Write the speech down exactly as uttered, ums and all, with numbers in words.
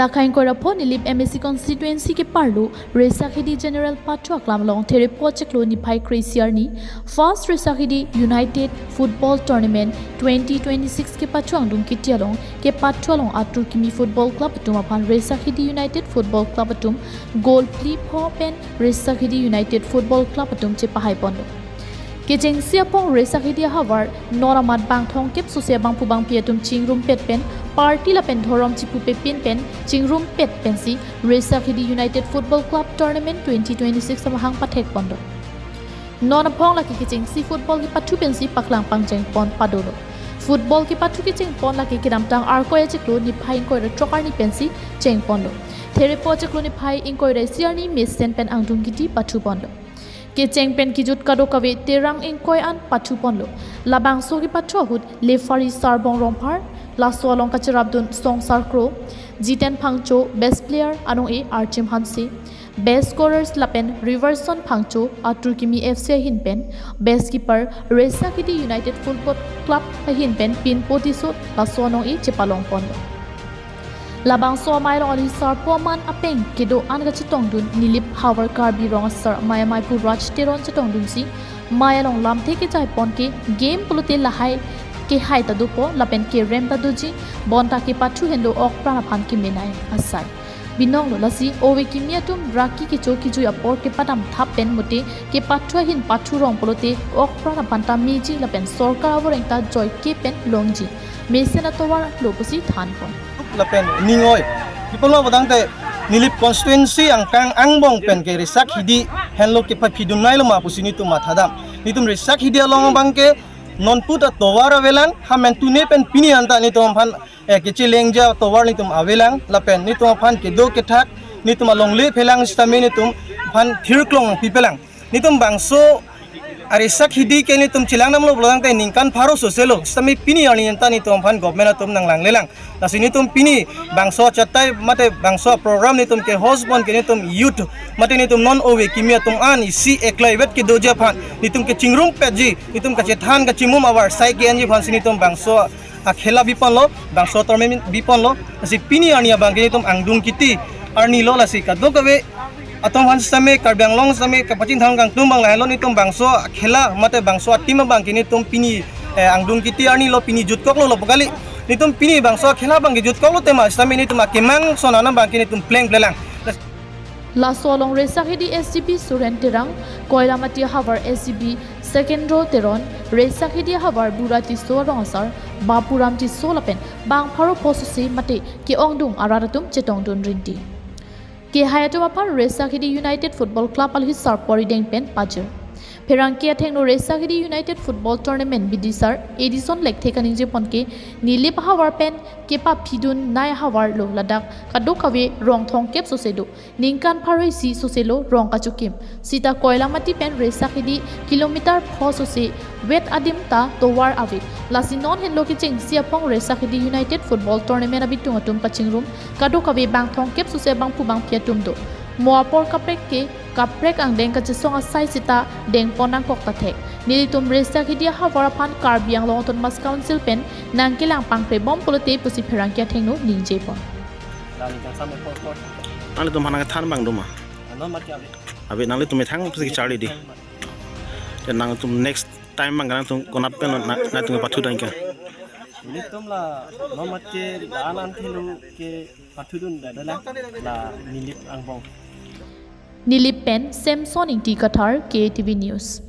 Lakhai ingkoi ra pho Nilip M A C constituency keparlo Resakidi General Pathu aklam along Therepo achiklo niphai kre-isi arni First Resakidi United Football Tournament twenty twenty-six kepathu angdung kiti along kepathu along Atur Kimi Football Club atum aphan Resakidi United Football Club atum goal phli pho pen Resakidi United Football Club atum chepahai ponlo. Kechengsi apong Resakidi ahavar non amat bang thomkep sose bangphu bangphi atum chingrumpet pen party lapen dhorom chipupe pin pen chingrumpet pensi Resakidi United Football Club Tournament twenty twenty-six amahang pathek ponlo. Non apong lake kechengsi football kepathu pensi paklang pangcheng pon padolo. Football kepathu kecheng pon lake kedamtang Arkoi achiklo niphai ingkoi ra throk arni pensi cheng ponlo. Therepo achiklo niphai ingkoi ra isi arni mesen pen angdung kiti pathu ponlo. Kecheng pen kejut kadokave Terang ingkoi an pathu ponlo. Labangso kepathu ahut Lefari Sarbong Rongphar, laso along kacherapdun Songsar Kro, Jiten Phangcho, Best Player anong-e Archim Hanse, Best Scorers lapen Riverson Phangcho, Atur Kimi F C ahin pen, Best Keeper Resakidi United Football Club ahin pen Pinpo Tisso laso anong-e chepalong ponlo. Labangso amei along ali sarpo aman apeng kedo an kachetongdun Nilip havar Karbi Rong Asar Amei Ameipu Raj Teron chetongdunsi mei along lamthe kejai pon ke game pulote lahai kehai ta dopo lapen kerem ta doji bonta kepathu henlo ok pran aphan kemenei asai. Binonglo lasi ove kimi atum raki kecho kejui apor kepadam thap pen mute kepathu ahin pathu rong pulote ok pran aphan ta meji lapen sorkar avoreng ta joike pen longji. Mesen atovar lo pusi than pon. Lapen ning oi. Kipolo bodang te Nilip constituency angkang angbong pen ke Resakidi henlo kepaphidun nai lo ma pusi nitum mathadam. Nitum Resakidi along abang ke non put atovar avelang, ha mentune pen pini anta nitum aphan, eh, kechelengja atovar nitum avelang, lapen nitum aphan kedo kethak, nitum alongle phelang sitame nitum aphan thirklong pipelang. Nitum bangso a-Resakidi ke nitum chelang damlo pulo tangte ningkan pharo soselo. Sitame pini arni anta nitum aphan government atum nanglang lelang. Lasi nitum pini bangso achatai mate bangso program nitum ke host pon ke nitum youth mate nitum non ove kimi atum an isi eklai vet kedoji aphan nitum kechingrumpetji, nitum kachethan kachimum avar sai ke-enji aphansi nitum bangso akhela biponlo, bangso tournament biponlo. Lasi pini arni abang ke nitum angdung kiti arni lo lasi kadokave atum aphan sitame Karbi Anglong sitame kapachingthang kangtung abang lahenlo nitum bangso akhela mate bangso a-team abang ke nitum pini, eh, angdung kiti arni lo pini jutkoklo lo pu kali. Nitum pini bangso akhela abang ke jutkoklo tema sitame nitum akemang sonana abang ke nitum pleng plelang. Laso along Resakidi S G B Suren Terang, Koilamati havar S G B Sekendro Teron, Resakidi havar Bura Tisso Rong Asar, Bapuram Tisso lapen bang pharo pho sose mate ke-ongdung arat atum chetongdun rinti. Kehai atum aphan Resakidi United Football Club alhi sarpo arideng pen pajir. Pherangke athengno Resakidi United Football Tournament bidisar Edison Lekthe kaningje pon ke Nilip havar pen kepaphidun nai havar lo ladak kadokave rong thomkep sose do. Ningkan pharo isi sose lo rong kachokim. Sita Koilamati pen Resakidi kilometer pho sose vet adim ta tovar ave. Lasi non henlo kechengsi apong Resakidi United Football Tournament abitung atum kachingrum kadokave bang thomkep sose bangphu bangphi atum do. Mo apor kaprek ke kaprek angdeng kachesong asai sita dengpon nangkok ta thek. Nelitum Resakidi ahavar aphan Karbi Anglong Autonomous Council pen nangkelang pangkrebom pulote pusi pherangke athengno ningje pon. Nangtum aphan nangthan abang do ma? Ave, nanglitum methang pusi charli di. Te nangtum next time abang nangtum konat pen nang, nangtum pathu dang ke? Nelitum la non mat ke dan an thelo kepathudun dada la, la Nilip angbong. Nilip pen Samson Ingti Kathar, K T V News.